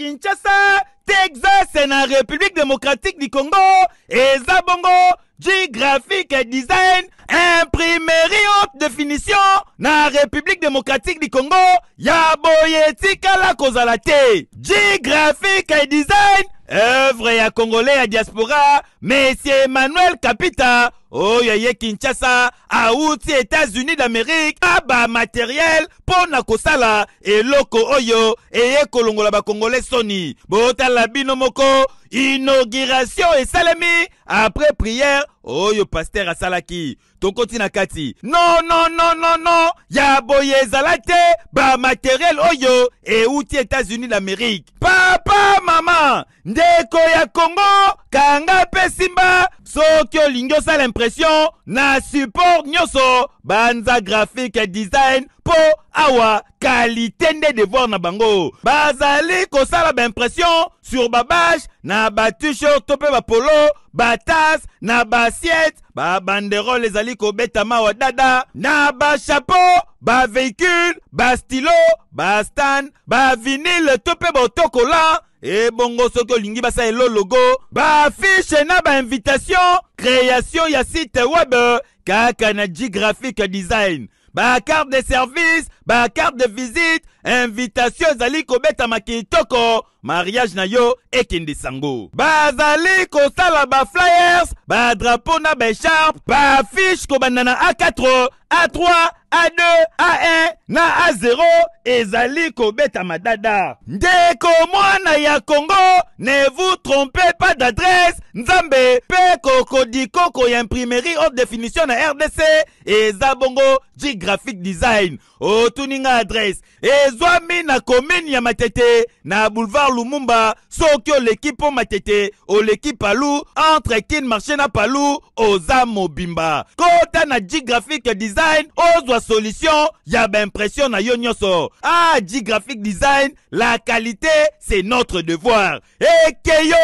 Kinshasa, Texas na République démocratique du Congo, eza bongo G Graphic Design, imprimerie haute définition na République démocratique du Congo, ya boye etikala kozala te. G Graphic Design, œuvre ya Congolais ya diaspora, Monsieur Emmanuel Kapita, oyo aye Kinshasa, awuti États-Unis d'Amérique, na ba matériel mpo na kosala eloko oyo eye kolongola ba Congolais soni. Botala bino moko, inauguration esalemi après prière oyo pasteur asalaki. Tokoti na kati. Non, non, non, non, non, ya boye ezala te, ba matériel oyo euti États-Unis d'Amérique. Papa, mama, ndeko ya Congo, kanga pe simba, soki olingi osala impression na support nyonso, banza graphique design po awa qualité nde devoir na bango. Bazali kosala ba impression sur ba bâche na ba t-shirt to pe ba polo, ba tasse na ba assiette, ba banderole ezali kobetama wa dada na ba chapeau, ba véhicule, ba stylo, ba stand, ba vinyle to pe ba autocollant. Ebongo soki olingi basala logo, ba affiche na ba invitation, création ya site web kaka na G Graphic Design, ba carte de service, ba carte de visite, invitation ezali kobetama kitoko, mariage na yo ekende sango. Bazali kosala ba flyers, ba drapeau na ba écharpe, ba affiche kobanda na A4, A3, A2, A1 na A0 ezali kobetama dada. Ndeko mwana ya Congo, ne vous trompez pas d'adresse. Nzambe pe kokodikoko ya imprimerie haute définition na RDC eza bongo G Graphic Design. Otuni nga adresse ezwami na commune ya Matete na boulevard Lumumba. Soki oleki po Matete, oleki Palu, entre Kin Marché na Palu, oza mobimba. Kota na G Graphic Design, ozwa solution ya ba impression na yo nyonso. Ah, G Graphic Design, la qualité c'est notre devoir. Ekeyo!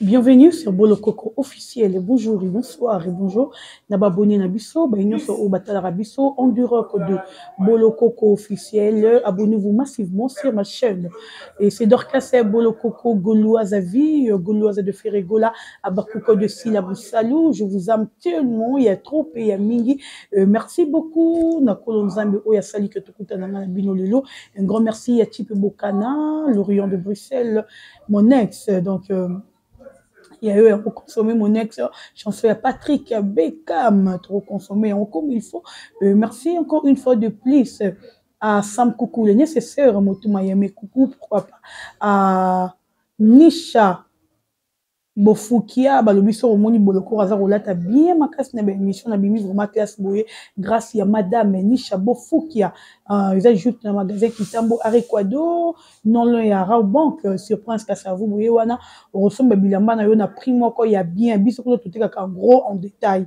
Bienvenue sur Bolokoko officiel. Bonjour et bonsoir et bonjour. Na ba abonné na biso, ba nyonso oyo batalaka biso en direct de Bolokoko officiel. Abonnez-vous massivement sur ma chaîne. Et c'est Dorcas Bolokoko Gauloise à vie, Gauloise de Ferregola, Abakuko de Sila Boussalou. Je vous aime tellement, il y a trop et il y a mingi. Merci beaucoup. Na kolo Nzambe oyo asali que tokutana na bino lelo. Un grand merci à Tipe Bokana, l'Orient de Bruxelles, mon ex. Donc, il y a eu à consommer mon ex, chanson à Patrick Beckham, trop consommé comme il faut. Merci encore une fois de plus à Sam Coucou, le nécessaire, Motu Miami Coucou, pourquoi pas, à Nisha Bofukia, balobi so omoni boloko aza kolata bien makasi na ba émission na bimi vraiment classe boye grâce ya madame Nisha Bofukia. Eza juste na magasin Kitambo Arequado, non loin ya Rao Bank sur Prince Kasavu boye wana osomba bilamba na yo na prix moko ya bien biso kuna totekaka gros en détail.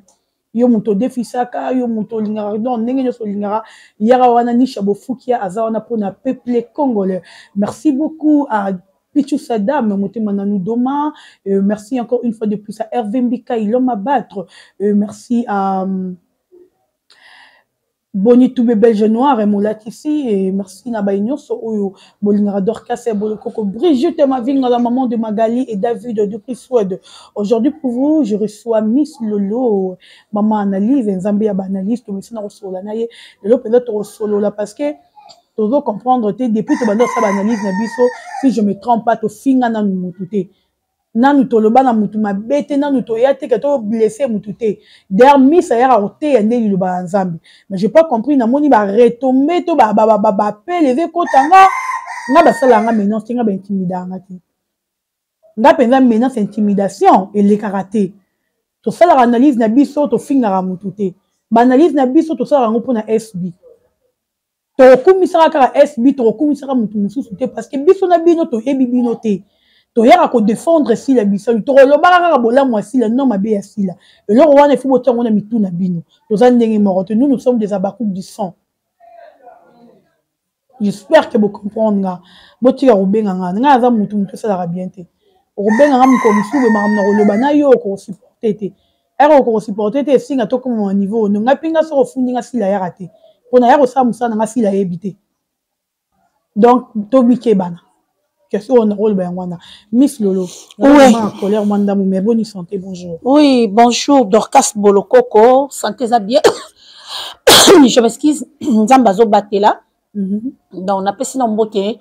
Yo moto defisaka, yo moto olingaka, donc ndenge nyonso olingaka, yaka wana Nisha Bofukia aza wana mpona peuple congolais. Merci beaucoup à Pichu Saddam, Motema Nanou Doma. Merci encore une fois de plus à Hervé Mbika, l'homme à battre. Merci à Boni Toubé Belge Noir et Moulatisi. Et merci na baye nyonso oyo bolingaka Dorcas et Bolokoko. Brigitte Mavinga, la maman de Magali et David depuis Suède. Aujourd'hui pour vous, je reçois Miss Lolo, maman analyse, Nzambe ya ba analyste, mais na rosolola na ye. Lelo peut-être rosolola parce que tozo comprendre te depuis to bando sa analyse na biso, si je me trompe pas to finga na mutu te. Nanu toloba na mutu mabe te, nanu toya te ke to blesser mutu te. D'ailleurs Miss ayaka koteya nde liloba ya Nzambe. Mais j'ai pas compris, namoni ba retomber to ba ba ba ba ba pele kotanga nga basala nga menace te, nga ba intimida nga te. Nga penza menace intimidation elekaka te. Tosalaka analyse na biso, tofingaka mutu te. Ba analyse na biso tosalaka yango mpona SB. Tokokumisaka kaka SB, tokokumisaka mutu mosusu te parce que biso na bino toyebi bino te. Toyaka ko défendre Sila Bisalu, tokolobaka kaka bolamu ya Sila, non mabe ya Sila. Eloko wana il faut botia yango na mitu na bino. Toza ndenge moko te, nous, nous sommes des abakouk du sang. J'espère que vous comprenez nga. Botika kobenga nga. Nga aza mutu, mutu esalaka bien te. Okobenga nga mokolo mosusu boye makambo na koloba na yo okosupporte te. Ere okosupporte te esinga tokoma na niveau oyo. Nga mpe nga soki ofundi nga Sila yaka te. Mpona ya kosala mosala na nga Sila ayebi te. Donc tobikebana. Question oyo nakoloba yango wana. Miss Lolo, oui. Colère mwa ndambo, mais boni santé, bonjour. Oui, bonjour Dorcas Bolokoko, santé eza bien. Je m'excuse, Nzambe azobatela. Donc napesi na mbote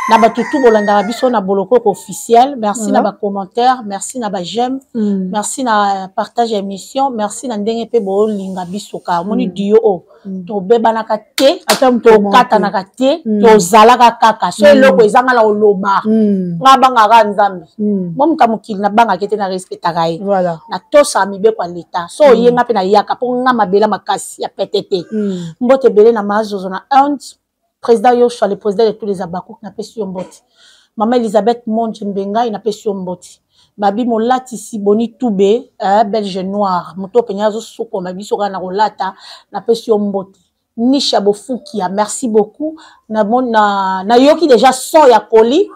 na bato tu bolandaka biso na Bolokoko officiel. Merci na bacommentaire, merci na baj'aime, merci na partage ya émission, merci na ndenge mpe bolinga biso ka omoni duo oyo. Tobebanaka te, tokatanaka te, tozalaka kaka so eloko ezanga na koloba. Nga abangaka Nzambe mo moto ya mokili, nabangaka te, na respectaka ye, natosaka mibeko ya leta. So oyenga mpe nayaka mpo nga mabela makasi ya pete te. Mbote ebele na Mazozo na Inde, président Yoshua, le président de tous les Abakouk, napesi yo mbote. Mama Elizabeth Monje Mbengai, napesi yo mbote. Babi molatisi boni tube, belge noir, moto penya azosukoma biso kaka na kolata, napesi yo mbote. Nisha Bofukia, merci beaucoup. Nayoki na, na déjà son ya koli.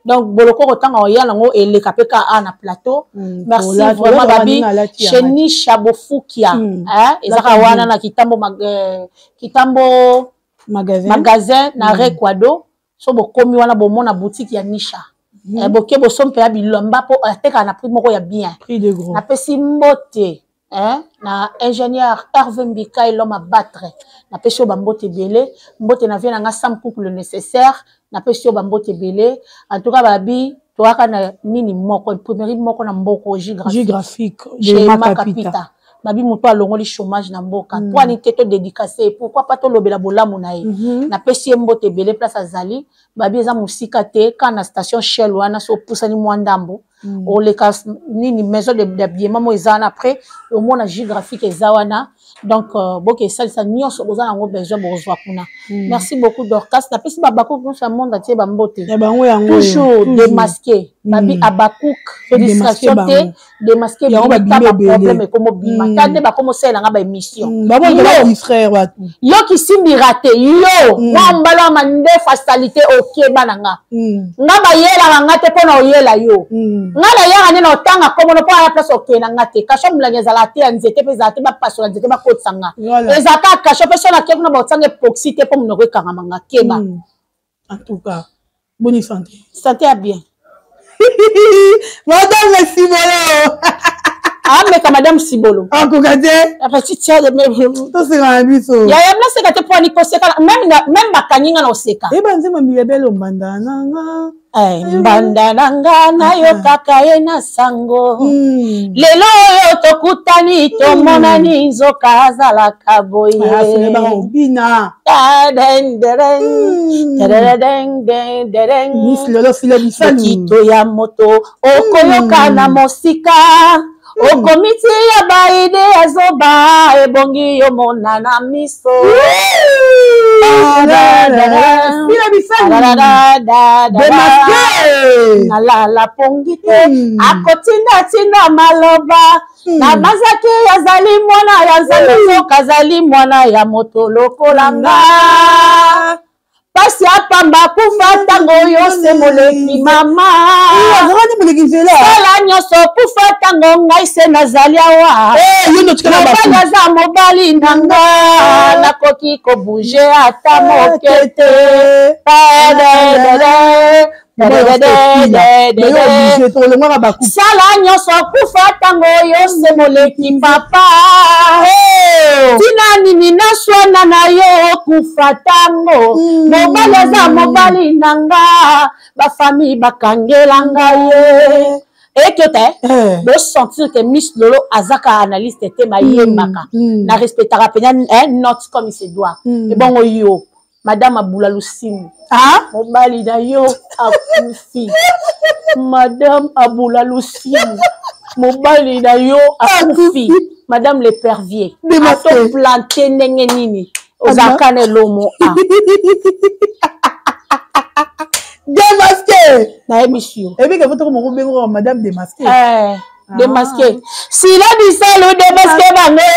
Donc Bolokoko ntango oya nango eleka mpe ka a na plateau. Merci vraiment babi chez Nisha Bofukia. Ezaka wana na Kitambo, Kitambo magasin, magasin na Rekwado. So bokomi wana, bomona boutique ya Nisha. Boke bosompe ya bilamba mpo atekaka na prix moko ya bien. Prix de gros. Napesi mbote, hein, na ingénieur Hervé Mbika, l'homme à battre, napesi yo bambote ebele. Mbote na vie na nga Sam Cook, le nécessaire, napesi yo bambote ebele. En tout cas babi toyaka na nini moko, imprimerie moko na mboko J graphique. Chez Makapita. Babi moto alongoli chômage na mboka. Po ani te todédicace ye? Pourquoi pas tolobela bolamu na ye? Napesi ye mbote ebele place azali. Babi eza mosika te, kaka na station Shell wana, so opusani mwa ndambo, oleka nini, maison d'habillement mo eza wana, après omona J graphique eza wana. Donc boke esalisa nyonso boza nango besoin, bozwa kuna. Merci beaucoup Dorcas. Napesi babakuk nyonso ya monde atie bambote. Ya bango yango. Toujours démasqué, babi Abakuk, distraction te, démasqué. Yango babimi ebele. Problème ekomobima ta nde bakomosalelanga baémission. Distraire bato. Yo kisimbira te, yo mwa mbala ya mandefu asalite, okeba na nga. Nga bayelaka nga te mpo na oyela yo. Nga nayaka nde na otanga komono mpo aya place okende na nga te. Kasho molangi ezalaka te ya nzete mpe ezala te, bapasola nzete bakotisa nga. Ezala kaka kasho mpe so nake kuna baotianga epoxy te mpo monoko ekangama nga, keba. En tout cas boni santé? Santé ya bien. Madame Sibolo. Ameka madame Sibolo. Akoka te. Apati tia. Toseka na biso. Yaya naseka te mpo ani koseka même bakangi nga na oseka. Eyeba nzembo Milebele, mbanda nanga. Mbanda na nga nayokaka ye na sango. Lelo oyo tokutani, tomonani, nzoka azalaka boye. Baka obina. Miss Lolo Fila Bisalu. Lokito ya moto okoyoka na mosika, okomitia baide ya zoba, ebongi yomona na miso. Fila Bisalu démasqué. Nalala pongi te, akotindatinda maloba na mazaki azali mwana ya Nzambe, nzoka azali mwana ya moto lokola nga. Pasi apamba kufa ntango oyo se moleki mama. Azalaki moleki nzela. Sala nyonso kufa ntango ngai se nazali awa. Yo nde otikala. Mobali aza mobali na nga, nakoki kobouger ata moke te. Tolongwaka baku. Sala nyonso kufa ntango oyo se moleki papa. Ntina nini naswana na yo kufa ntango mobali aza mobali na nga? Bafamille bakangela ngai ye eke te. Bosentir ke Miss Lolo azaka analyste te, mayembaka, na respectaka mpenza note comme il se doit. Ebongo yo madame Abula Lusimu, mobali na yo akufi. Madame Abula Lusimu, mobali na yo akufi. Madame Lepervier, atoplante ndenge nini ozalaka na elomo a Démasqué. Nayebisi yo. Ebike fo toko moko bengo madame démasqué. Démasqué, Sila Bisalu, démasqué bango,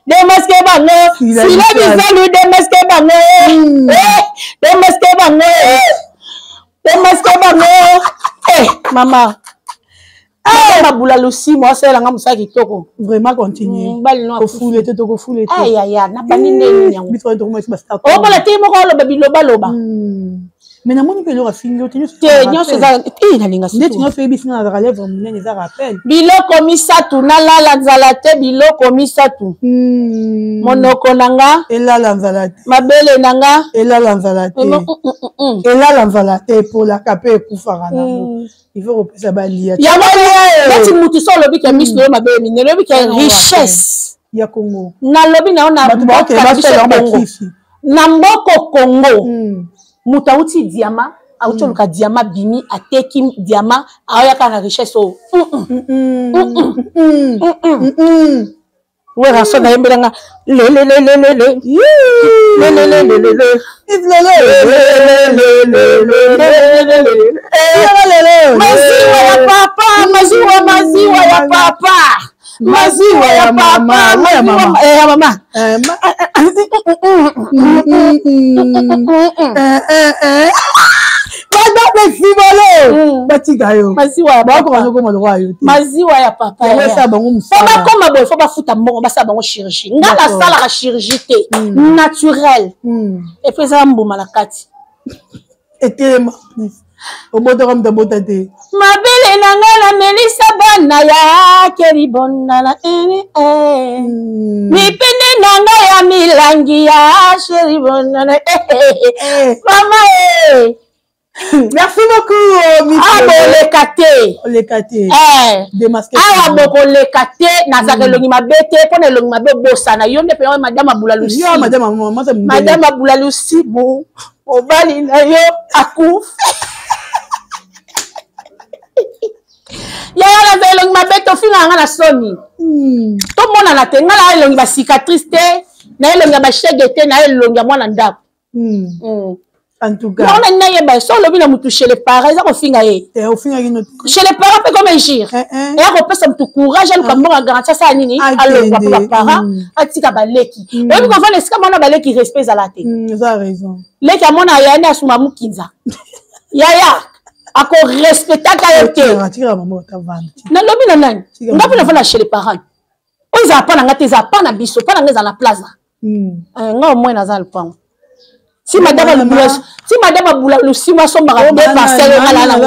démasqué bango. Sila Bisalu, démasqué bango, démasqué bango, démasqué bango. Mama. Eh! Mabula lusimo asalela nga mosala kitoko. Vraiment continue. Mobali no kofule te tokofule te. Ay ay ay na bandi nde nini yango. Biso tokoma ba star. Omona te moko oloba biloba loba. Mais namoni mpe eloko afingi yo te nyonso te nyonso eza te nalinga ndeti nyonso oyebisi nga nazaka lèvre monene eza rappel biloko misatu nalala nzala te biloko misatu monoko na nga elala nzala te mabele na nga elala nzala te elala nzala te epolaka mpe ekufaka nango il faut kopesa balia yango neti mutu so olobi ke miso nayo mabe minene olobi ke richesse ya Congo nalobi na yo na mboka biso Congo na mboko Congo moto awuti diama awuti oluka diama bimi ateki diama aoyaka na richesse oyo. Werrason ayembela nga lelelelelele lelelelelele maziwa ya papa maziwa maziwa ya papa maziwa ya papa ya mama Madame Simolo batika yo maziwa ya bakoka nokoma lokola yo te maziwa ya papa yango esala bango mosala fo bakoma boye fo bafuta mbongo basala bango chirurgie nga nasalaka chirurgie te naturel et puis ezala mbuma na kati etelema plus obotaka moto abota te mabele na ngai namelisa bana ya keribona na mipende na ngai ya milangi ya sheribona na mama e. Merci beaucoup. Ah, boleka te. Oleka te. Eh. Awa bokoleka te, nazalaka elongi mabe te, mpo na elongi mabe obosana. Yo nde mpenza madame Abula Lusi. Yo madame Madame Abula Lusi bo mobali na yo akufi. Yaya naza elongi mabe te, ofingaka nga na soni. Tomonana te, nga na elongi ba cicatrice te, na elongi ya ba shege te, na elongi ya mwana ndako. En tout cas. Non, na nayeba so olobi na mutu chez les parents eza kofinga ye. Eh, ofingaki no. Chez les parents mpe comme injure. Eya kopesa mutu courage aluka mbongo ya garantie asala nini alongwa mpo baparent atika baleki. Oyebi kovanda esika mwana baleki respect ezala te. Eza raison. Leki amona yaya nde asuma mukinza. Yaya akorespectaka yo te. Nalobi na nani? Nga mpe navanda chez les parents. Oyo ezala mpa na nga te, ezala mpa na biso, mpa na nga ezala na plaza. Nga au moins naza lupango. Si madame alubula, si madame abula lusima asombaka deux parcelles nga na nango.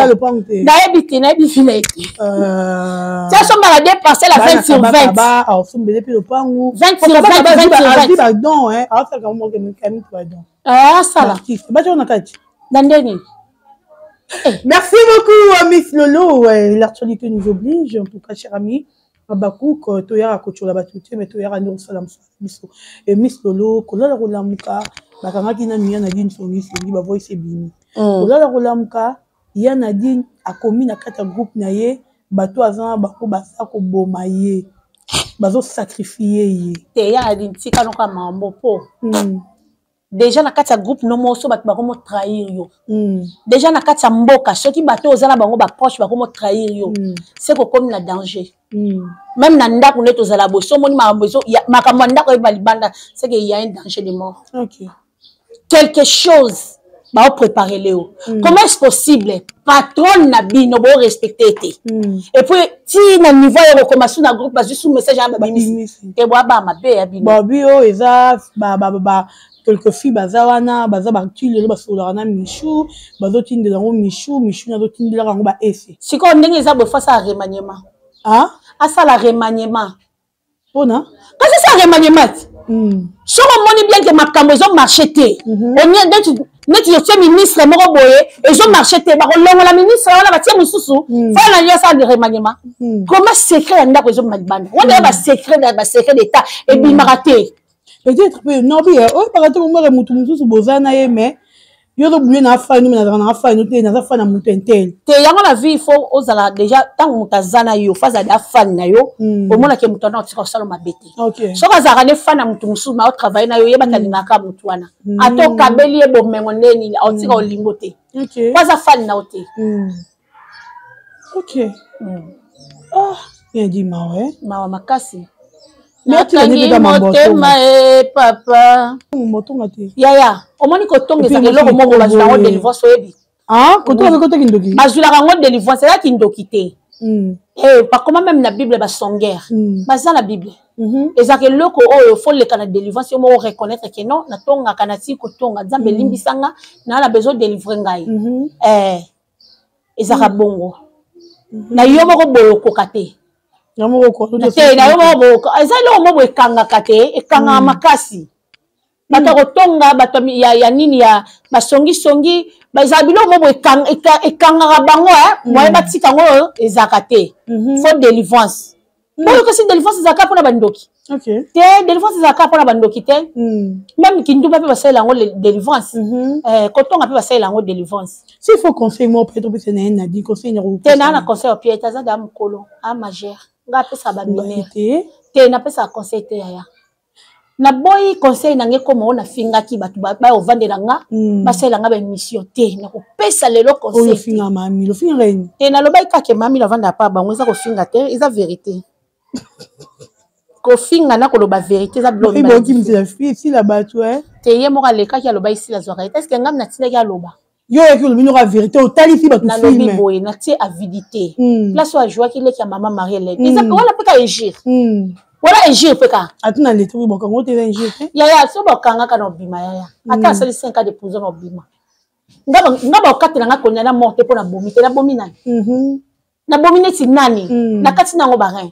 Nayebi te, nayebi vi na ye te. Si asombaka deux parcelles à 20 sur 20. Ba asombele pe lopango. 20 sur 20, 20 sur 20. Ba don hein, asalaka mo ke kami ba don. Ah sala. Ba na kati. Na ndeni. Merci beaucoup Miss Lolo. L'actualité nous oblige en tout cas cher ami. Habacuc toyaka kotyola bato te me toyaka nde kosala mosala na biso. E Miss Lolo kolala kolamuka bakangaki nanu ya Nadine songisongi ba voice ebimi. Kolala kolamuka ya Nadine akomi na kati ya groupe na ye bato aza na bango baza koboma ye bazo sacrifier ye. Te ya Nadine tika noka mambo po. Déjà na kati ya groupe no moko so bato bakomo trahir yo. Déjà na kati ya mboka soki bato oza na bango ba proche bakomo trahir yo. C'est kokomi na danger. Même na ndako nde tozala boye so omoni makambo ezo makambo ya ndako eyeba libanda c'est que il y a un danger de mort. Okay. Quelque chose bao préparer leo. Comment est-ce possible patron na bino bo respecter te. Et puis ti na niveau ya kokoma su na groupe bazwi su message ya babimisi. Te bo ba mabe ya bino. Ba bi o eza ba ba ba quelques filles baza wana baza ba ti lelo basololaka na Michou bazotindela yango Michou Michou nazotindelaka yango ba ese. Sikoyo ndenge eza boye faut asala remaniement. Ah? Asala remaniement. Pona? Kasi asala remaniement. Soki omoni bien ke makambo ezo marcher te. Neti otie ministre moko boye ezo marcher te bakolongola ministre wana batie mosusu fo na yo asala remaniement. Comment secret ya ndako ezobima libanda wana ya ba secret ba secret d'état ebimaka te. Peut-être pe non bi oyo baka te bomaka motu mosusu boza na ye mais yo ozobuye na afani me nazalaka na afani te naza fan na moto intel te. Yango na vie il faut ozala déjà ntango moto aza na yo faut azala fan na yo omonake moto wana otika kosala mabe te. Soki azalaka ne fan na moto mosusu ma otravaille na yo oyebaka alingaka moto wana ata okabeli ye bomengo nde nini aotika olingo te po aza fan na yo te. Ok. Ah, bien dit mawa. Mawa makasi. Nakangi motema e papa. Motonga te. Yaya, omoni kotonga ezaka eloko moko bazwila yango délivrance oyebi. Ah, kotonga kota kindoki. Bazwilaka yango délivrance, eza kindoki te. Eh, bakoma même na Bible basongere. Baza na Bible. Ezalaka eloko oyo faut leka na délivrance, yo moko reconnaître que non, natongaka, natiki kotonga, Nzambe elimbisanga, naa na besoin délivre ngai. Eh, ezalaka bongo. Na yo moko boye okoka te. Te, na yo moko boye, eza eloko moko boye ekangaka te, ekangaka makasi. Bato ya kotonga, bato ya nini, ya basongisongi, ezala biloko moko boye ekangaka bango, moye batika yango oyo ezalaka te. Faut délivrance. Oyo kasi délivrance ezalaka mpona bandoki te. Délivrance ezalaka mpona bandoki te. Même kindumba mpe basalela yango délivrance, kotonga mpe basalela yango délivrance. S'il faut conseil moko peut-être opesa na ye, Nadi, conseil na te, naa na conseil ya Piete, aza da mokolo a majeur, nga apesaka bamineur te, napesaka conseil te. Yaya, naboyi conseil na ngai ekoma oyo nafingaki bato bayovandela nga, basalela nga baémission te. Nakopesa lelo conseil te, nalobaki kaka Mamilo avandaka pa bango, eza kofinga te, eza vérité. Kofinga na koloba vérité eza biloko te. Ye moko alekaki, alobaki Sila azwaka ye te. Est-ce ngami natindaki aloba? Yo oyaki, olobi noko ya vérité, otalisi bato. Nalobi boye, natie avidité place oyo ajwaki leki ya mama Marie Hélène, eza wana mpe ka injure, wana injure mpe ka. Ati na leti bakango te, eza injure te. Yaya, so bakangaka na obima, yaya, ata asali 5 ans de prison na obima. Nga bakatela nga konya na mort te mpo na bomi te. Nabomi nani? Nabomi neti nani? Na kati nango barin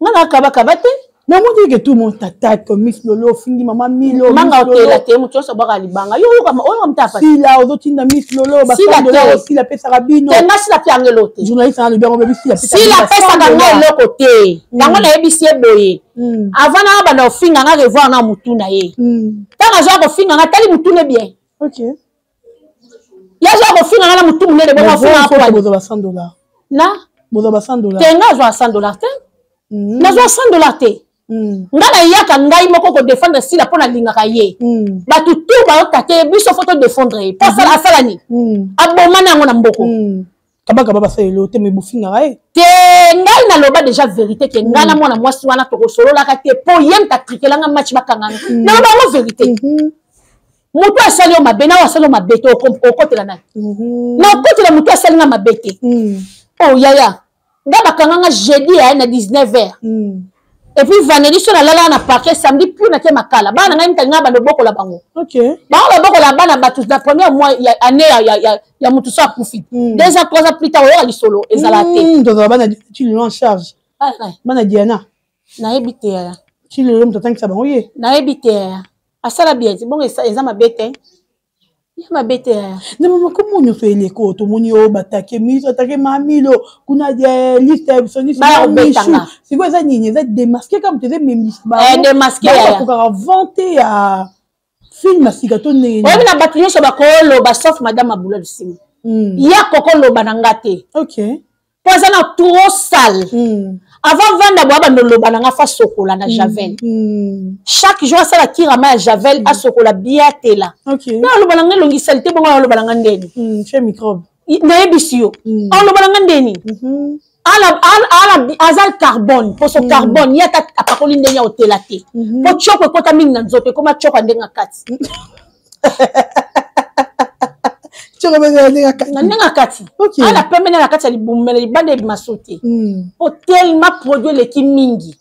nga na kabakaba te. Namoni ke tout le monde t'attaque, Miss Lolo, ofingi mama Milo. Manga otela te, moto nyonso abwaka libanga. Yo oyoka moto apa. Sila ozotinda Miss Lolo basandolaro, Sila apesaka bino te. Nga Sila mpe yango elo te. Journaliste na alobi yango, bebi Sila. Sila apesaka nga eloko te. Yango nayebisi ye boye, avant na banda kofinga nga, revoir na motu na ye. Ntango azwa kofinga nga, tali motu ne bien. Ye azwa kofinga nga na motu monene bongo, afinga nga na bozwa ba 100 $. Te, nga azwa 100 $ te. Nazwa 100 $ te. Nga nayaka ngai moko kodefendre Sila mpo nalingaka ye. Bato tu bayoka te, biso faut todefendre ye mpo asala, asala nini? Abomani yango na mboko. Kabakaba basala elo te, me bofingaka ye. Te, ngai naloba déjà vérité ke ngai na mwana mwasi wana tokosololaka te, mpo ye moto atrikelanga match, bakanganga. Naloba yango vérité. Moto asali yo mabe, na oyo asali yo mabe te, okotela nani? Na okotela moto asali nga mabe te. Oh yaya, nga bakanga nga jeudi ya na 19 heures, et puis vendredi so nalalaka na parquet, samedi pur nake makala. Bana na ngai mitalinga bando bokola bango, bango babokola bana bato na première mois ya année ya motu so akufi, 2 ans, 3 ans plus tard, oyoka lisolo ezala te. Tozala bana ti lelo en charge, bana Diana. Nayebi te, yaya. Ti lelo moto atangisa bango ye. Nayebi te, yaya, asala bien te bongo, eza mabe te, ya mabe te, yaya. Na mama, komo nyonso eleko, tomoni oyo batake miso, atake Mamilo kuna, liste ya biso nyonso. Sikoyo eza nini? Eza démasqué kaka moto, eza ememisa démasqué. Bakokaka vente ya film ya sika to ndenge? Oyebi, na bato nyonso bakoloba sauf madame Abula Lusinga. Ye akokoloba na nga te mpo aza na trop sale. Avant vanda boya bando loba na nga, fa sokola na javel chaque jour, asala kirama ya javel, asokola bien, atela. Na aloba na nga elongi sale te bongo, aloba na nga ndeni? Microbe. Nayebisi yo, aloba na nga ndeni? Aza carbone, poso carbone. Ye ata apakoli ndenge ya otela te, po tioko ekota mingi na nzoto, ekoma tioko ya ndenge akati. Na ndenge akati ala pembe na kati ya libumu, mele libanda ebima so te, po tellement produit eleki mingi.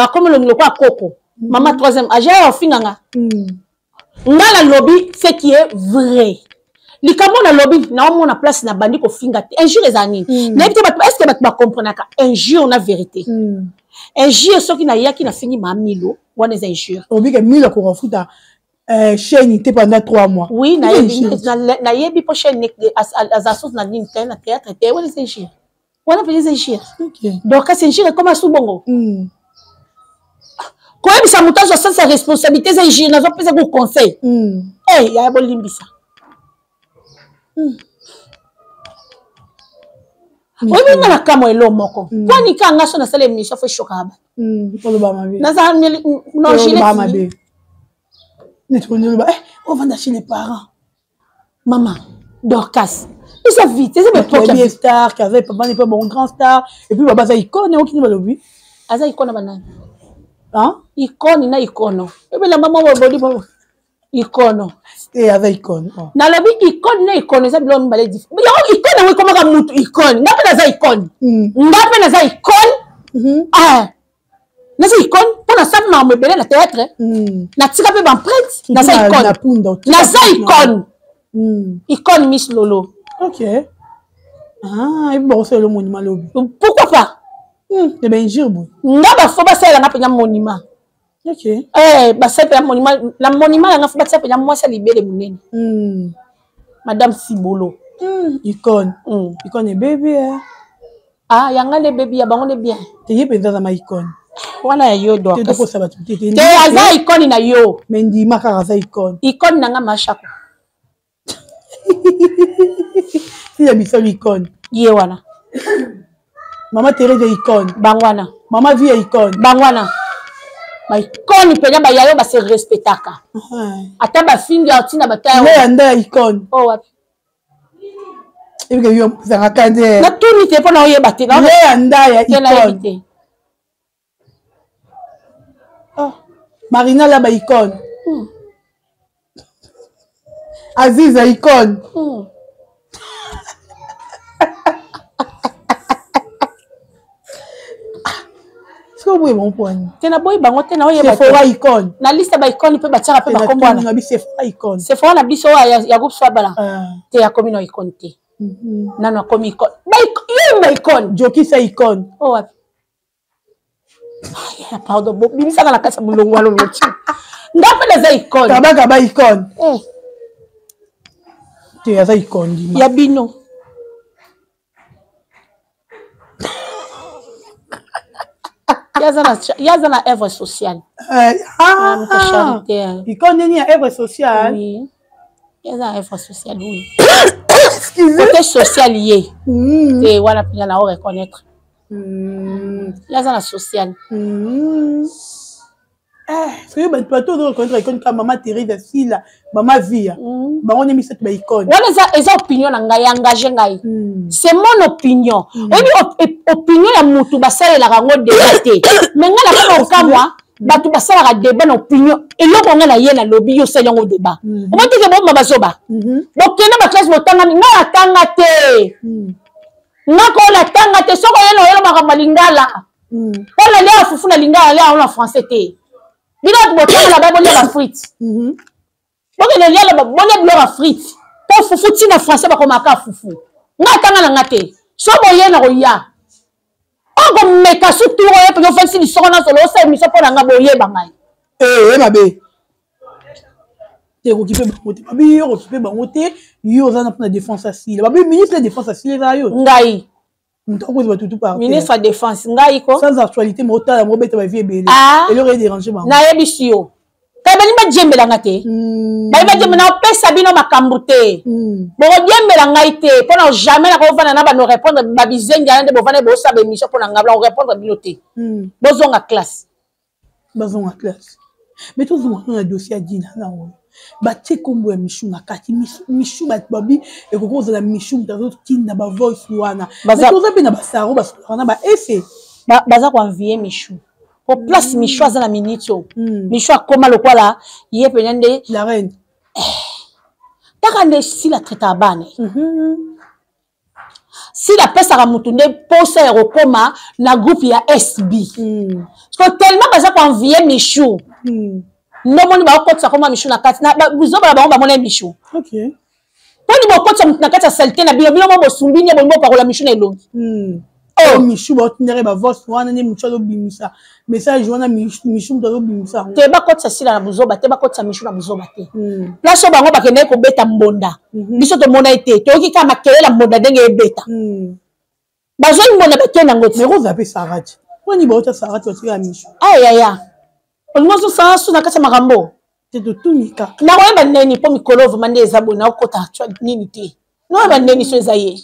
Akomi elongi lokola koko mama troisième age. Ayo ofinganga nga, nalobi ce qui est vrai. Likambo nalobi, naomona place na bandi kofinga te. Injure eza nini? Nayebi te bato, est-ce bato bacomprenaka injure na vérité? Injure, soki nayaki nafingi Mamilo, wana eza injure. Obike Milo akoka futa chaîne te pendant 3 mois. Oui, nayebi mpo chaîne aza source na nini te, na théâtre te. Wana eza injure, wana mpenza eza injure. Donc kasi injure ekoma su bongo, koyebisa moto azwa sens ya responsabilité eza injure. Nazopesa ku conseil. Yaya, bolimbisa. Oyebi nga na kamwa elo moko kwani ka nga so nasala émission, faut eshokaka bato. Oloba mabe. Naza non. Mabe neti oloba ovanda chez les parents. Mama Dorcas, eza vite, eza baepoque star kaza papa ne pas bon grand star, et puis baba aza icône, okini balobi. Aza icône banani? Icône na icône ebela mama bodi. Icône. Eh, aza icône. Oh. Nalobi icône na icône eza biloko mibale différent. Yango icône yango ekomaka mutu icône. Nga mpe naza icône. Nga mpe naza icône. Ah. Naza icône mpo nasali makambo ebele na théâtre. Natika mpe baempreinte. Naza icône. Naza icône. Icône Miss Lolo. Ok. Ah, et bon, c'est le monument lobi. Pourquoi pas? Eh ben, injure boye. Nga bafo basalela nga mpenza monument. Ok. Eh, basali mpenza monument. Na monument na nga fo batia mpenza mwasi ya libele monene. Madame Sibolo. Icône. Icône ebebi eh. Ah, yanga nde ebebi, ya bango nde bien. Te ye mpenza aza ma icône. Wana ya yo Dorcas. Te tokosa bato te. Te aza icône na yo. Mais ndima kaka aza icône. Icône na nga Mashako. Sila biso icône. Ye wana. Mama Thérèse ya icône. Bango wana. Mama Vie ya icône. Bango wana. Ba icône mpenza ba yayo ba se respectaka. Ata ba fingi ya ntina ba taya. Ya nda ya icône. Oh wapi. Ebike yo zanga kande. Natuni te mpo na oyeba te. Ya nda ya icône. Oh, Marina Laba icône. Aziza icône. Soki oboyi bango mpo wani? Te naboyi bango te, naoyeba. Sephora icône. Na liste ba icône mpe batiaka mpe bakombo wana. Na biso Sephora icône. Sephora na biso oyo ya groupe Swabala. Te akomi na icône te. Nano akomi icône. Ba yo ba icône. Jokisa icône. Oh wapi? Ah, pardon, bimisaka na kati ya molongo wana oloti. Nga mpe naza icône. Kabaka ba icône. Te aza icône ndima. Ya bino. Yaza na œuvre sociale. Ah, charité. Icône nini ya œuvre sociale? Oui. Yaza na œuvre sociale, oui. Excusez. Côté social ye. Te wana mpenza na reconnaître. Yaza na social. Soki bato bato ozo reconnaître icône kaka mama Thérèse Sila, mama Via. Bango nde misato ba icône. Wana eza opinion na ngai, engage ngai. C'est mon opinion. Oyebi opinion ya mutu basalelaka yango débat te. Mais ngai nakoma kokamwa bato basalaka débat na opinion. Eloko ngai na ye nalobi yo osali yango débat. Omoni te ke bobima bazoba. Bokende ba classe botangami, ngai natanga te. Nga ko natanga te, soki oye na oyelo makambo ya lingala. Mpo nalia fufu na lingala, nalia yango na français te. Bino bato botanga na bai bolia ba frites. Bokende lia na bolia biloko ya frites. Mpo fufu ti na français bakomaka fufu. Nga atanga na nga te. So boye na koya. Okomeka su tour oyo mpenza ofandisi lisoko na solo osala émission mpo na nga boyeba ngai. Eh, mabe. Te okokipe bango te. Babi yo okokipe bango te, yo oza na mpona défense asile. Babi ministre ya défense asile eza yo. Ngai. Moto akozwa bato tout par ministre ya défense ngai ko. Sans actualité mais otala mo beta ba vie ebele. Eloko e déranger bango. Nayebisi yo. Kaya balingi badiembela nga te. Balingi badiembela na opesa bino makambo te. Bokodiembela ngai te mpo na jamais nakovanda na bano répondre ba bizengi wana nde bovanda bosala ba émission mpo na ngai na répondre bino te. Bozonga classe. Bazonga classe. Mais tozonga na dossier ya Dina na oyo. Batie kombo ya Michou na kati. Michou bato babi ekoki kozala Michou moto azotinda ba voice wana. Mais toza mpe na basaro basolaka na ba ese. Baza koenvie Michou. Po place Michou aza na minute oyo. Michou akoma lokola ye mpenza nde la reine. Taka nde Sila traita bana. Sila apesaka mutu nde posa ya kokoma na groupe ya SB. Parce que tellement baza koenvie Michou. Ndomoni bakokotisa koma Michou na kati. Na buzoba na bango bamona Michou. Okay. Poni bokotisa mutu na kati ya saleté na bino, bino mo bosumbi nde bolingi bopakola Michou na elongi. Oh, Michou baotindaka ba voice wana nde Michou azobimisa message wana, Michou moto azobimisa yango. Te bakotisa Sila na buzoba te, bakotisa Michou na buzoba te. Place oyo bango bakendaki kobeta mbonda. Biso tomona ye te, toyoki kaka makelele ya mbonda ndenge ebeta. Bazwaki mbonda bakende yango ti. Mais Rose ape Sarah ti. Poni baota Sarah ti batika Michou. Ay yaya. Olingi ozosala su na kati ya makambo. Te totuni kaka. Nakoyeba ndeni mpo mikolo vraiment nde eza boye nakokota actuel nini te. Nakoyeba ndeni so eza ye.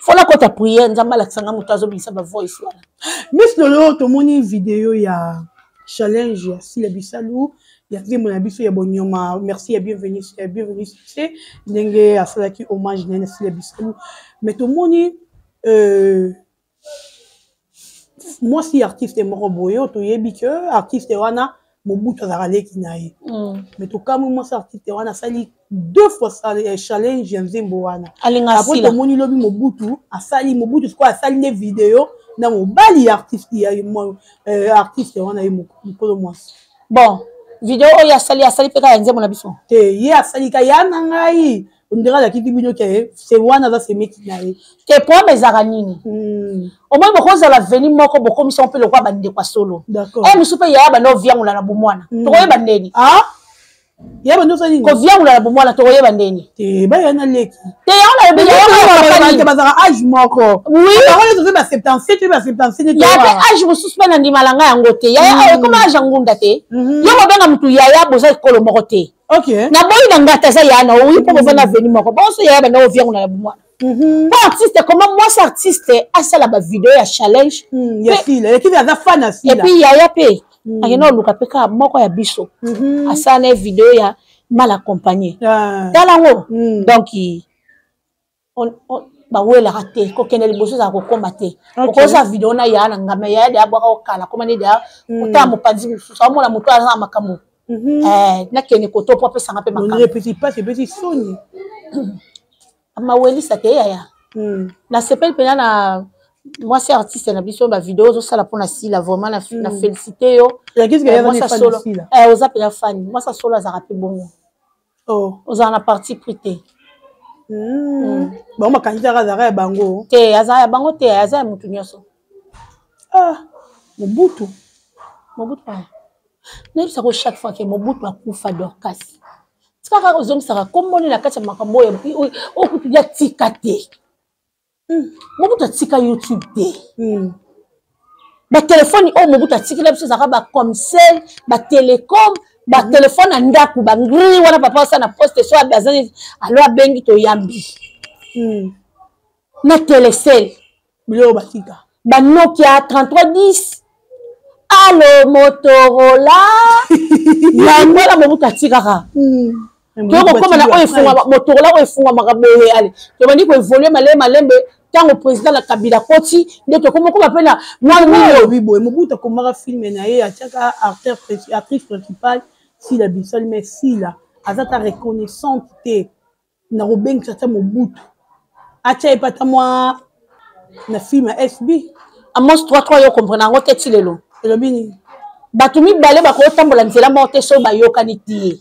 Fo nakota prière Nzambe alakisa nga moto azobimisa ba voice wana. Miss Lolo tomoni video ya challenge ya Sila Bisalu ya nzembo na biso ya bonyoma, merci ya bienvenue, ya bienvenue succès ndenge asalaki hommage na ye na Sila Bisalu, mais tomoni mwasi artiste moko boye oyo toyebi que artiste wana Mobutu azalaka leki na ye. Mais tokamwi, mwasi artiste wana asali deux fois challenge ya nzembo wana. Après tomoni lobi Mobutu asali, Mobutu sikoyo asali nde video na mobali ya artiste, ya artiste wana, ye mokolo mwasi. Bon, video oyo asali, asali mpe kaka ya nzembo na biso? Te, ye asali ka ya na ngai, ondenge alakisi bino ke se wana aza semeki na ye. Te, problème ezalaka nini? Omoni, bokozala veni moko, bokomisa mpe lokola bandeko ya solo. E mosusu mpe yaya banda oviangola na bomwana, tokoyeba ndeni? Ya bando osali nini? Koviangola na bomwana, tokoyeba ndeni? Te, baya na leki. Te, yango nalobi. Bazalaka age moko. Oui. Bango nyonso ba 77, ba 77. Ya mpe age mosusu mpe na ndimala ngai yango te. Yaya ekoma age ya ngunda te. Yo bobenga motu yaya, boza ekolo moko te. Naboyi na ngata aza yaya na oyi mpo bovanda veni moko bonso. Yaya banda oviangola na bomwana mpo artiste, koma mwasi artiste asala bavideo ya challenge. Aza fan. Et puis yaya mpe akende oluka mpe kaka moko ya biso, asala na ye video ya mal accompagné. Tala yango. Donc bawelaka te kokende liboso, ezala kokóma te. Okozala video na yaya na ngama, yaya de abwaka okala koma nde deya otala mopanzi mosusu, aomona moto aza na makambo, nakende koto mpo apesanga mpe makambo. Epesi pasi, epesi soni. Mawelisa te, yaya. Nasepeli mpena na mwasi artiste na biso, bavideo ozosala mpona Sila, vraiment na félicité yo. Oza mpena fani. Mwasi solo azalaka mpe bongo, ozala na parti pris te. Bango bakanisaka azalaka ya bango. Te, azala ya bango te, aza ya motu nyonso. Ah, Mobutu. Mobutu, nayebisako chaque fois ke Mobutu akufa. Dorcas, tika kaka ozongisaka komboni na kati ya makambo oyo. Oyo kutu ya tika te. Mobutu atika YouTube te. Batelefone oyo Mobutu atikela biso ezalaka baComcel, baTelecom, batelefone ya ndako, bangri wana. Papa osala na poste so azali alo, abengi, toyambi na Telecel. Biloko batika. BaNokia 3310, alo Motorola, yango wana Mobutu atikaka. Tokokóma na oyo efungwama, Motorola oyo efungwamaka boye. Ale, tobandi koévoluer malembe malembe. Ntango président na Kabila koti, nde tokóma koma mpe na mwa nini. Olobi boye, Mobutu akomaka film na ye, atiaka actrice principale Sila Bisali, mais Sila aza ta reconnaissante te na kobengisa ata Mobutu, atia ye mpe ata mwa na film ya SB. Amos 33, yo comprendre yango te ti lelo. Elobi nini? Bato mibale bakotambola nzela moko te soki bayokani te.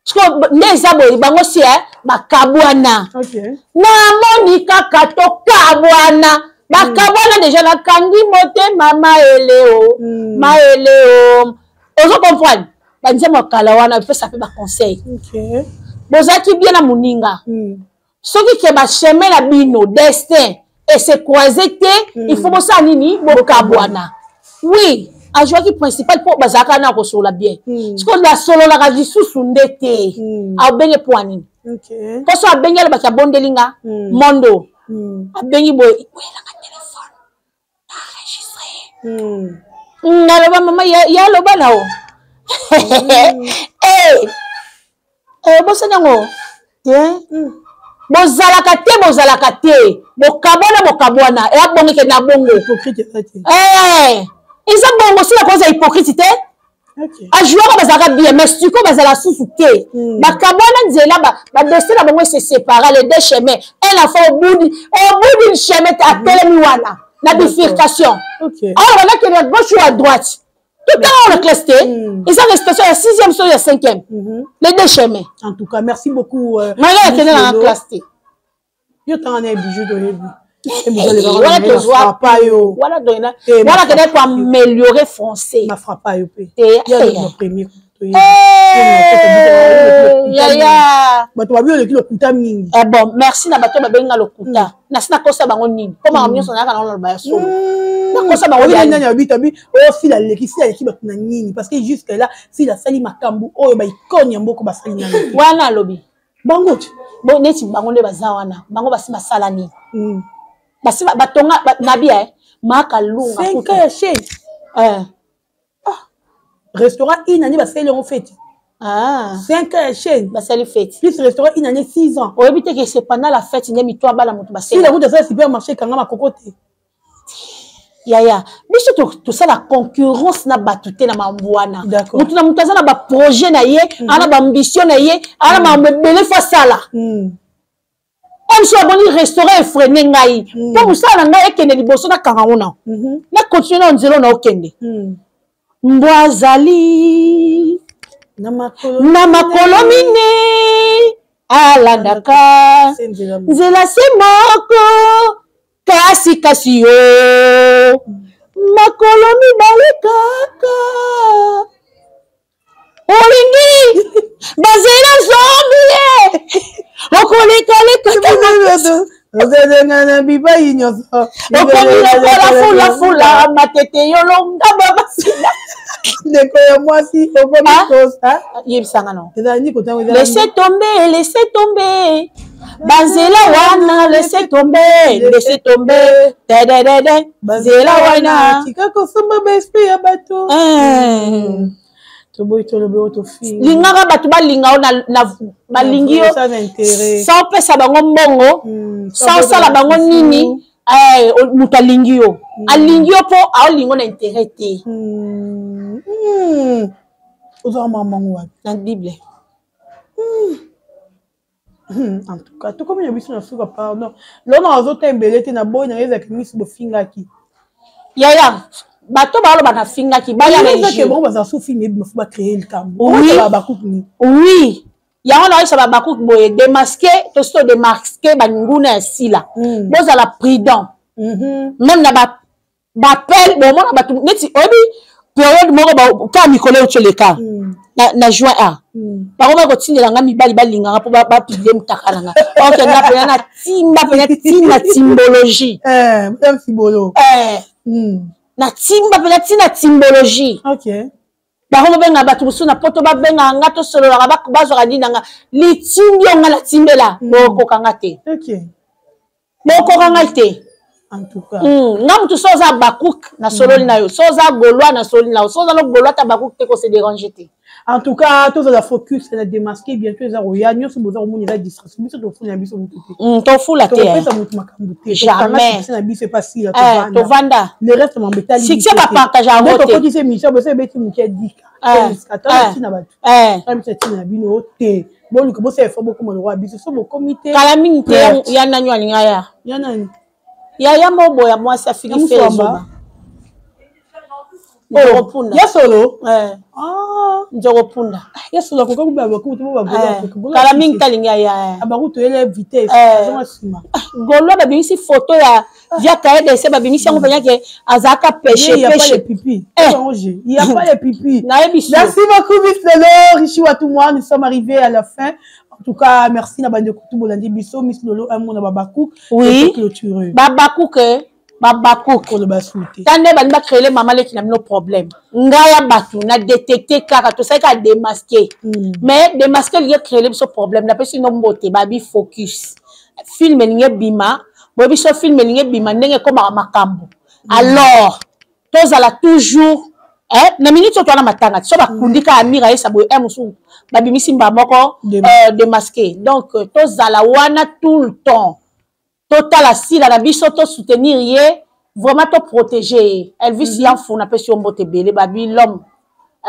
Siko nde eza boye, bango si bakabwana. Namoni kaka tokabwana, bakabwana déjà. Nakangi motema, maeleo, maeleo, ozo comprendre? Banzembo ya kala wana epesa mpe baconseil. Bozalaki bien na moninga, soki ke bachemin na bino, destin ese croise te, il faut bosala nini? Bokabwana. Oui, azwaki principal mpo bazalaka na kosolola bien. Sikoyo nasololaka lisusu nde te. Abenge mpo ya nini? Mpo so abengi, alobaki abondeli nga mondo. Abengi boye, oyelanga telefone, enregistre. Naloba mama ya aloba na o bosani yango te. Bozalaka te, bozalaka te, bokabwana, bokabwana. Eya bongo, ekende na bongo, eza bongo. Sila koza hypocrite te. Ajouaka, bazalaka bien, mais sikoyo bazala susu te. Bakabwana nzela, badestin na bango ese sépara, les deux chemins. Un enfant au bout d'une chemin te, atelemi wana na bifurcation. Awa banakende à gauche ou à droite, totanga wana classe te, eza restation ya sixième so ya cinquième, les deux chemins. En tout cas, merci beaucoup. Malgré akende na classe te. Yo tanga na bijou, toyebi. Wana tozwa wana kende koaméliorer français. Mafrappa yo mpe. Te. Yaya. Bato babi oleki lokuta mingi. Bon, merci na bato babenga lokuta. Nasi nakosa bango nini? Mpo makambo nyonso nayaka nango, naloba ya solo. Nakosa bango? Nani abi tabi oyo Sila aleki? Sila aleki bato na nini? Parce que jusque là Sila asali makambo oyo baicône ya mboka basali nano. Wana alobi. Bango ti. Bo neti bango nde baza wana, bango basi basala nini? Basi batonga nabi makalunga. Cinq ya chaîne. Restaurant une année, basali yango feti. 5 ans ya chaîne. Basali feti. Plus restaurant une année, 6 ans. Oyebi te ke c'est pendant la fête nde mito abala moto. Basela kuta asala supermarché, ekanga makoko te. Yaya, biso tosala concurrence na bato te na mambo wana. Moto na moto aza na baprojet na ye, aza na baambition na ye, aza na mambo ebele fo asala. Oyo aboni restaurant efrene ngai mpo mosala na ngai ekende liboso, nakanga ngo na na continue na nzela na okende. Mbwa azali na makolo na makolo minei, alandaka se nzela moko. Nzela se moko, kasi yo makolo mibale kaka, olingi bazela zombi ye, okolekaleka. Ozelenga na bipai nyonso. Okomi lokola fulafula matete, yolonga babasila. Ndeko ya mwasi, okomi Ah. kosa. Yebisanga no. Ezali nini kotango? Laisse tomber, laisse tomber banzela wana, laisse tomber, laisse tomber, tededede nzela wana. Tika kosomba baesprit ya bato. Eh. Toboyi, tolobi oyo tofingi. Lingaka bato, balinga yo na balingi yo Sans intérêt. Sans opesa bango mbongo, sans osala bango nini. Eh, moto alingi yo, alingi yo mpo aolingo na intérêt te. Ozwaka mamango wapi? Na Bible. En tout cas, tokomi na biso na suka. Pardon, lona azota ebele te na boyi na ezalaki misi bofingaki. Yaya, bato baloba nafingaki, baya na ezaki injure. Bango bazala so film ebima, fo bacréer likambo. Oui. Bakuku nini? Oui, yango naoyesa babakuki boye: démasqué, tosi todémasqué banguna ya sila. Bozala prudent. Même na bapele, bomona bato neti oyebi période moko kaka mikolo euti oleka na juin a, bango bakotindela nga mibali balinganga mpo bapublier mutaka na nga. Ok, nga mpena na timba mpena ntina timbologie. Eh, madame Sibolo. Eh, na timba mpena ntina timbologie. Bango babenga bato mosusu na poto, babengaka nga, tosololaka, bazwaka nini na nga, litindi oyo nga natimbela, bokoka nga te. Bokoka ngai te. En tout cas. Nga mutu, so oza bakuk, nasololi na yo, so oza gaulois, nasololi na yo, so oza no gaulois ta bakuk te, kose déranger te. En tout cas, tozala focus na démasqué. Bientôt eza koya. Nyonso boza komona eza distraction. Biso tofula biso motu te. Tofula te, eh. Tokopesa motu makambo te. Jamais. Tokanga succès na biso epasila. Eh, tovanda. Le reste, mambo etali Succès bapartage yango te. Tokotisa émission, boso ebeti moke dika. Ata ntina bato. Ata ntina na bino te. Boluka bosala effort, bokoma lokwa biso. So bokomi te. Kala mingi te, ya nani alinga ya? Ya nani? Yaya moboya mwasi afili. Ya Muswamba? Fezoba nzoko punda. Ya solo? Eh, Ah, nzoko punda. Ya solo akoka kuba bakutu te bo. Eh, kala mingi te alingi aya, eh. Abaku toyela vitesse. Azonga nsima. Gaulois babimisi photo ya via cahier d'essai, babimisi yango mpenza ke azalaka pêche. Il n'y a pas pêche les pipi. Eh. Il n'y a pas les pipi. Nayebi so. Merci beaucoup, Miss Lolo, Richi Watumwa. Nous sommes arrivés à la fin. En tout cas, merci na bande kutu bolandi biso, Miss Lolo, un mot na babaku. Oui. Clôturer. Babakuke, babakuke. Koloba souté. Ta nde balingi bacréele mama leki na bino problème. Ngai ya bato na détecte kaka, tosali kaka démasqué. Mais démasqué elingi ecréele biso problème. Napesi no mbote, babi focus, film elingi ebima. Boyebi so film elingi ebima ndenge ekomaka makambo. Alors tozala toujours, eh, na minute oyo towana matanga ti so bakundi kaka Amir ayesa boye, eh, mosusu babimisi mba moko. Démasqué. Donc tozala wana tout le temps, totala sila na biso, tosoutenir ye vraiment, toprotéger ye. Elvis Yanfu, napesi yo mbote ebele. Babi l'homme,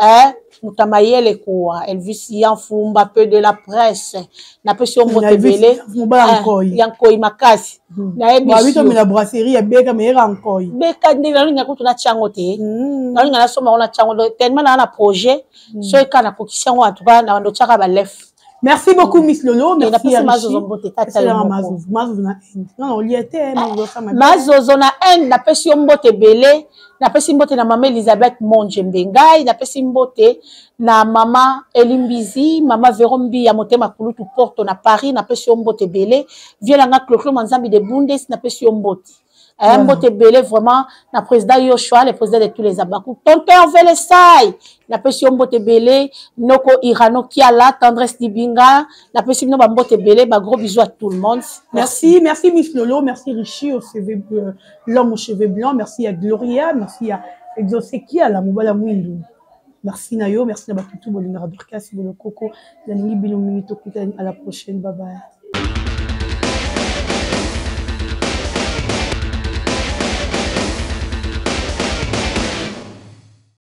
eh, moto ya mayele kowa. Elvis Yanfu Mbape de la presse, napesi yo mbote ebele. Mobala nkoi. Ya nkoi makasi, nayebi. Babi tomela brasserie ya beka meyeka nkoi. Beka nde nalinga kutu natia yango te. Nalinga nasomba yango, natia yango tellement naa na projet. Soki kaka nakokisi yango, en tout cas na bando tiaka balef. Merci beaucoup, Miss Lolo. Merci. Napesi Mazozo mbote, tata yo moko. Mazozo, Mazozo na Inde. Non, non, olia te, Mazozo sama. Mazozo na Inde, napesi yo mbote ebele. Napesi mbote na mama Elizabeth Monjembe ngai, napesi mbote na mama Elimbizi, mama Vero Mbi ya motema kulutu Porto na Paris, napesi yo mbote ebele. Vie na nga Cloclo Manzambi de Bundes, napesi yo mbote. Aya mbote ebele vraiment na président Yoshua, le président de tous les abaku. Tonton Hervé Lesai, napesi yo mbote ebele. Noko Irano Kiala, Tendresse Dibinga, napesi bino bambote ebele, bagros bisous à tout le monde. Merci, merci Miss Lolo, merci Richie au CV, l'homme aux cheveux blancs, merci à Gloria, merci à Exosekia, la mobala mwindu. Merci na yo, merci na batutu bolingaka Dorcas Bolokoko. Nalingi bino mingi, tokutani à la prochaine. Bye bye.